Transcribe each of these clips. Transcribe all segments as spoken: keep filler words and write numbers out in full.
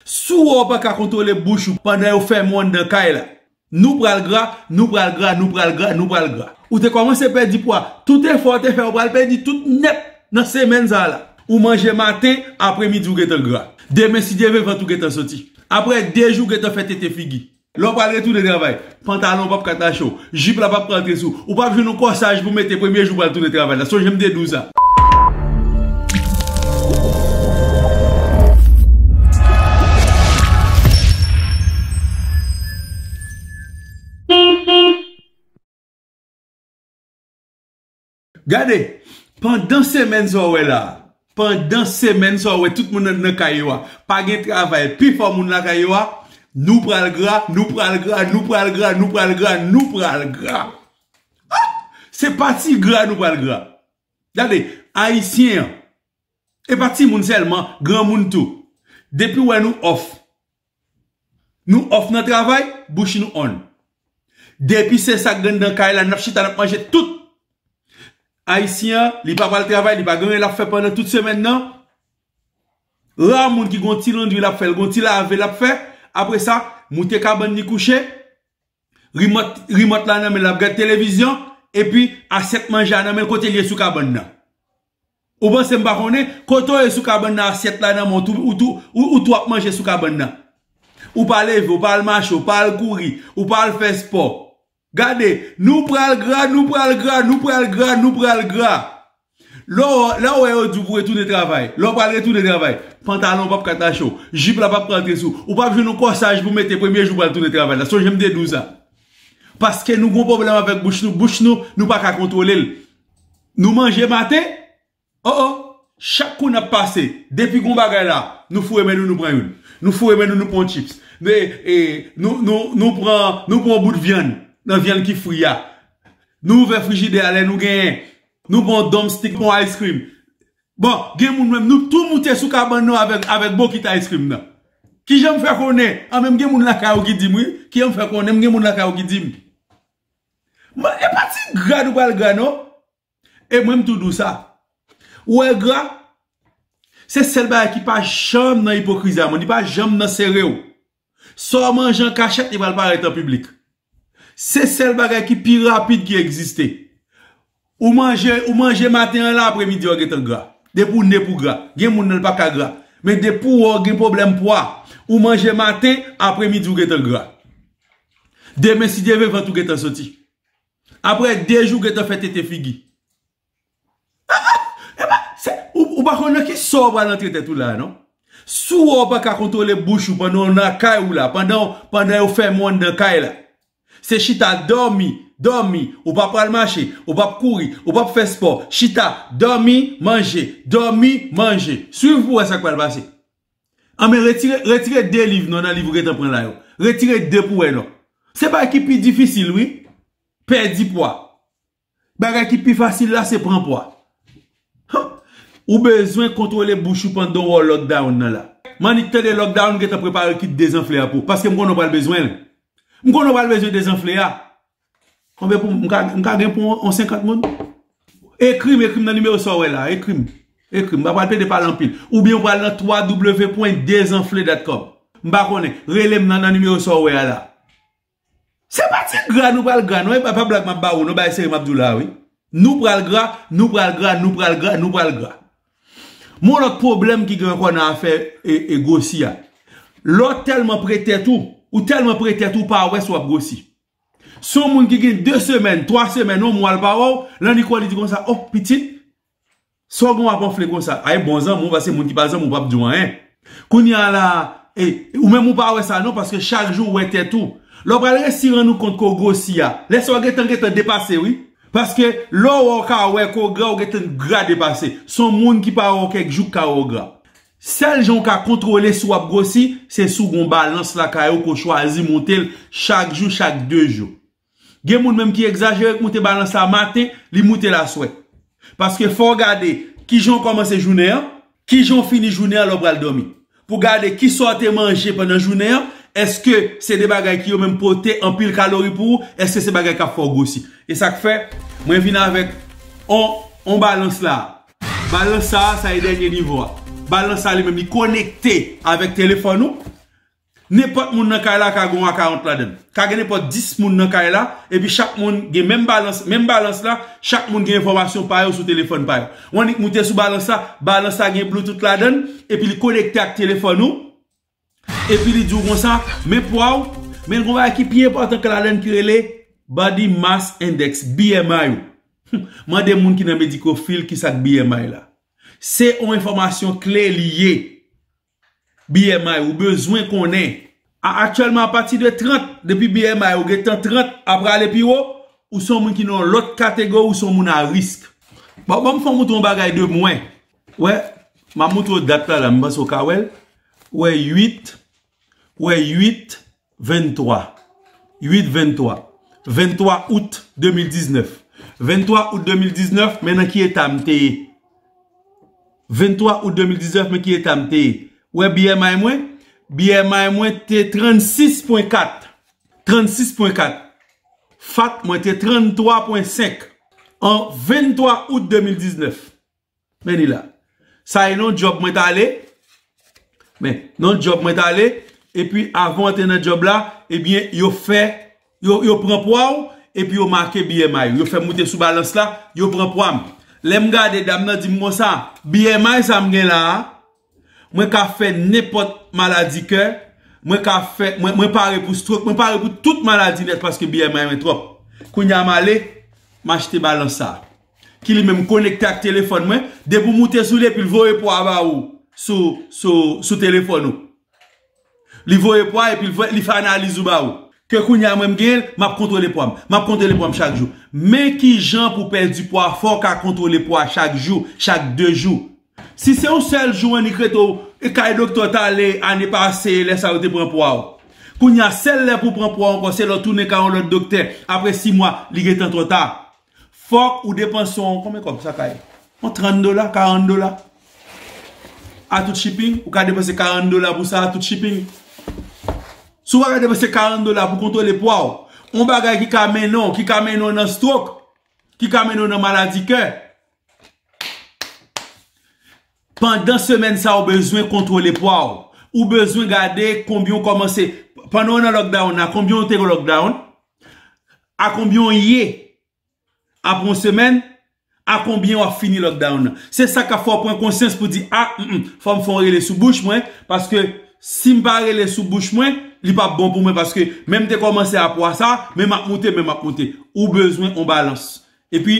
Si w wè w pa ka kontwole bouch ou pandan yo fèmen w anndan kay la, nou pral gra, nou pral gra, nou pral gra, nou pral gra. Ou te kòmanse pèdi pwa, tout efò w te fè, ou pral pèdi tout nèt nan semèn sa a la. Ou manje maten, apremidi ou gentan gra. Demen, si Dye vle, vant ou gentan soti. Apre de jou, ou gentan fè tete figi. Lè w pral retounen travay, pantalon p ap ka tache w, jip la p ap ka rantre sou w, ou p ap jwenn yon kòsaj pou mete premye jou w pral tounen travay la. Sonje m te di w sa. Gade, pandan semèn sa w wè la, pandan semèn sa w wè tout moun nan, nan kay yo a, pa gen travay, pifò moun lakay yo a, nou pral gra, nou pral gra, nou pral gra, nou pral gra, nou pral gra. Ah! Se pa ti gra nou pral gra. Gade, Ayisyen an, e pa timoun sèlman, granmoun tou. Depi w wè nou off, nou off nan travay, bouch nou on. Depi se sa k gen anndan kay la, n ap chita, n ap manje tout. Ayisyen an, li pa pral travay, li pa gen anyen l ap fè pandan tout semèn nan. Ra moun ki gon ti landri l ap fè, l gon ti lave l ap fè. Apre sa, moute kabann li kouche, rimòt, rimòt la nan men l ap gad televizyon, epi asyèt manje a nan men l kote l ye sou kabann nan. Ou panse m pa konnen? Kote w ye sou kabann nan, asyèt la nan men w, ou tou, ou tou, ou, ou tou ap manje sou kabann nan. Ou pa leve, ou pa al mache, ou pa al kouri, ou pa al fè spò. Gade, nou pral gra, nou pral gra, nou pral gra, nou pral gra. Lè w, lè w wè yo di w pou retounen travay, lè w pral retounen travay, pantalon p ap ka tache w, jip la p ap ka rantre sou w, ou p ap jwenn yon kòsaj pou mete premye jou w pral tounen travay la. Sonje m te di w sa. Paske nou gon pwoblèm avèk bouch nou, bouch nou, nou pa ka kontwole l. Nou manje maten, oh, oh, chak kou n ap pase, depi gon bagay la, nou foure men nou, nou pran youn. Nou foure men nou, nou pran yon chips. Nou, e, nou, nou, nou pran, nou pran yon bout vyann nan vyann ki fri a. Nou ouvè frijidè a lè nou genyen. Nou pran yon drumstick, pran yon ice cream. Bon, gen moun menm, nou tou moute sou kabann nou avèk, avèk bokit ice cream nan. Kijan m fè konnen? An, menm gen moun lakay ou ki di m, wi. Kijan m fè konnen? M gen moun lakay ou ki di m. Mwen, e pa ti gra nou pral gra, non. E mwen, m tou di w sa. Ou wè gra, se sèl bagay ki pa janm nan ipokrizi a, mwen, li pa janm nan sere w. Sa w manje an kachèt, li pral parèt an piblik. Se sèl bagay ki pi rapid ki egziste. Ou manje, ou manje maten an la, apremidi w gentan gra. Depi w ne pou gra. Gen moun nan l pa ka gra. Men depi w wè w gen pwoblèm pwa, ou manje maten, apremidi w gentan gra. Demen, si Dye vle, vant ou gentan soti. Apre de jou, w gentan fè tete figi. Ah, ah, epa, se, ou, ou pa konn nan ki sa w pral antre tèt ou la, non? Si w wè w pa ka kontwole bouch ou pandan w nan kay ou la, pandan, pandan yo fèmen w anndan kay la. Se chita, dòmi, dòmi, ou pa pral mache, ou p ap kouri, ou p ap fè spò, chita, dòmi, manje, dòmi, manje. Swiv pou w wè sa k pral pase. Anben, retire, retire de liv non nan liv ou gentan pran la yo. Retire de pou w wè non. Se bagay ki pi difisil, wi. Pèdi pwa. Bagay ki pi fasil la, se pran pwa. Huh. Ou bezwen kontwole bouch ou pandan w lockdown nan la. M annik tande lockdown gentan prepare kit dezanfle a pou ou. Paske m konnen w pral bezwen l. M konnen w pral bezwen dezanfle a. Konbyen pou m ka, m ka gen pou yon, yon senkant moun? Ekri m, ekri m nan nimewo sa w wè la. Ekri m. Ekri m. M pa pral pede pale anpil. Oubyen w pral nan twa w pwen dezanfle dot com. M pa konnen. Rele m nan, nan nimewo sa w wè a la. Se pa ti gra nou pral gra, non. E pa, pa blag m ap ba ou, non. Bagay serye m ap di w la, wi. Nou pral gra, nou pral gra, nou pral gra, nou pral gra. Men yon lòt pwoblèm ki gen ankò nan afè e, e gwosi a. Lè w tèlman pre tèt ou, ou tèlman pre tèt ou, ou pa wè si w ap gwosi. Se yon moun ki gen de semèn, twa semèn, yon mwa l pa wè w, l annik wè w, li di konsa, oh, pitit, sa w gen w ap anfle konsa? A, e bon zanmi w, paske moun ki pa zanmi w p ap di w anyen. Kounye a la, e, ou menm ou pa wè sa non, paske chak jou w wè tèt ou. Lè w pral resi rann ou kont ke w gwosi a, lè sa w gentan, gentan depase, wi. Paske lè w wè w ka wè ke w gra, w gentan gra depase. Se yon moun ki pa wè w kèk jou k ka wè w gra. Sèl jan w ka kontwole si w ap gwosi, se si w gen yon balans lakay ou ke w chwazi monte l chak jou, chak de jou. Gen moun menm ki egzajere k moute balans la maten, li moute l aswè. Paske fò w gade kijan w kòmanse jounen an, kijan w fini jounen an lè w pral dòmi. Pou gade kisa w te manje pandan jounen an, èske se de bagay ki yo menm pote anpil kalori pou ou, èske se bagay k ap fè w gwosi. E sa k fè, mwen vin avèk on, on balans la. Balans sa a, sa e dènye nivo a. Balans sa li menm li konekte avèk telefòn ou. Nenpòt moun nan kay la ka gen yon akawont ladan l. Ka gen nenpòt dis moun nan kay la, epi chak moun gen menm balans, menm balans la, chak moun gen enfòmasyon pa yo sou telefòn pa yo. Ou annik moute sou balans la, balans la gen Bluetooth ladan l, epi li konekte ak telefòn ou, epi li di w konsa, men pwa w, men gon bagay ki pi enpòtan ke ladan l ki rele Body Mass Index, B M I ou. Mande moun ki nan medikofil ki sa k B M I la. Se yon enfòmasyon kle li ye. B M I ou bezwen konnen. A, aktyèlman, apati de trant, depi B M I ou gentan trant, ap prale pi wo, ou se yon moun ki nan yon lòt kategori, ou se yon moun a risk. Bon, bon, m fè w montre yon bagay de mwen. Wè, m ap montre w dat la, la, m panse w ka wè l. Wè uit, wè uit, venntwa. Uit, venntwa. Venntwa out de mil diznèf. Venntwa out de mil diznèf, men nan ki eta m te ye? Venntwa out de mil diznèf, men ki eta m te ye? Wè B M I mwen? B M I mwen te trannsis pwen kat. Trannsis pwen kat. Fat mwen te tranntwa pwen senk. An venntwa out de mil diznèf. Men li la. Sa e nan djòb mwen t ale. Men, nan djòb mwen t ale. Epi avan antre nan djòb la, ebyen, yo fè, yo, yo pran pwa w, epi yo make B M I. Yo fè moute sou balans la, yo pran pwa m. Lè m gade dam nan di m konsa, B M I sa m gen la a, mwen ka fè nenpòt maladi kè, mwen ka fè, mwen, mwen pare pou stroke, mwen pare pou tout maladi nèt paske B M I mwen twòp. Kounye a m ale, m achte balans sa. Ki li menm konekte ak telefòn mwen, depi w moute sou li epi l voye pwa ba ou sou, sou, sou telefòn ou. Li voye pwa epi l voye, li fè analiz ou ba ou. Ke kounye a mwen m genyen l, m ap kontwole pwa m. M ap kontwole pwa m chak jou. Men kijan pou w pèdi pwa, fò w ka kontwole pwa chak jou, chak de jou. Si se yon sèl jou annik rete w kay doktè w t ale ane pase, lè sa yo te pran pwa w. Kounye a, sèl lè pou w pran pwa w ankò, se lè w tounen kay yon lòt doktè. Apre sis mwa, li gentan twò ta. Fòk ou depanse yon, konbyen kòb sa ka ye? Yon trant dola, karant dola. A tout shipping, ou ka depanse karant dola pou sa, a tout shipping. Si w pa ka depanse karant dola pou kontwole pwa w, yon bagay ki ka mennen w, ki ka mennen w nan stroke, ki ka mennen w nan maladi kè. Pandan semèn sa, ou bezwen kontwole pwa w. Ou bezwen gade konbyen w kòmanse. Pandan w nan lockdown la, konbyen w te lockdown? A konbyen w ye? Apre yon semèn, a konbyen w ap fini lockdown nan? Se sa k ap fè w pran konsyans pou di, a, mm, mm, fò m fè yon rele sou bouch mwen, paske si m pa rele sou bouch mwen, li p ap bon pou mwen, paske men m te kòmanse a pwa sa, men m ap moute, men m ap moute. Ou bezwen yon balans. Epi,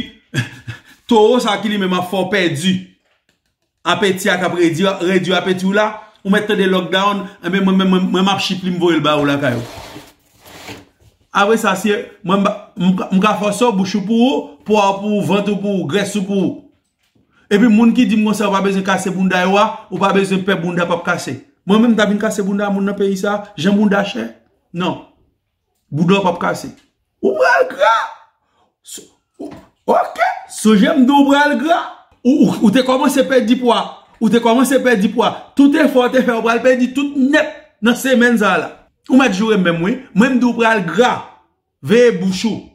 towo sa ki li menm ap fè w pèdi. Apeti a k ap redui, redui apeti w la, ou mèt tande lockdown, enben mwen, mwen, mwen, mwen m ap ship li, m voye l ba ou lakay ou. Apre sa, si mwen, m, m, m ka fòse w, bouch ou pou ou, pwa w pou ou, vant ou pou ou, grès ou pou ou. Epi moun ki di m konsa, ou pa bezwen kase bounda yo a, ou pa bezwen pè bounda p ap kase. Mwen menm, m ta vin kase bounda moun nan peyi sa, jan bounda chè? Non. Bounda w p ap kase. Ou pral gra. So, ou, ok. Sonje m di w pral gra. Ou, ou, ou te kòmanse pèdi pwa. Ou te kòmanse pèdi pwa. Tout efò w te fè, ou pral pèdi tout nèt nan semèn sa la. Ou mèt joure m menm, wi. Mwen, m di w pral gra. Veye bouch ou.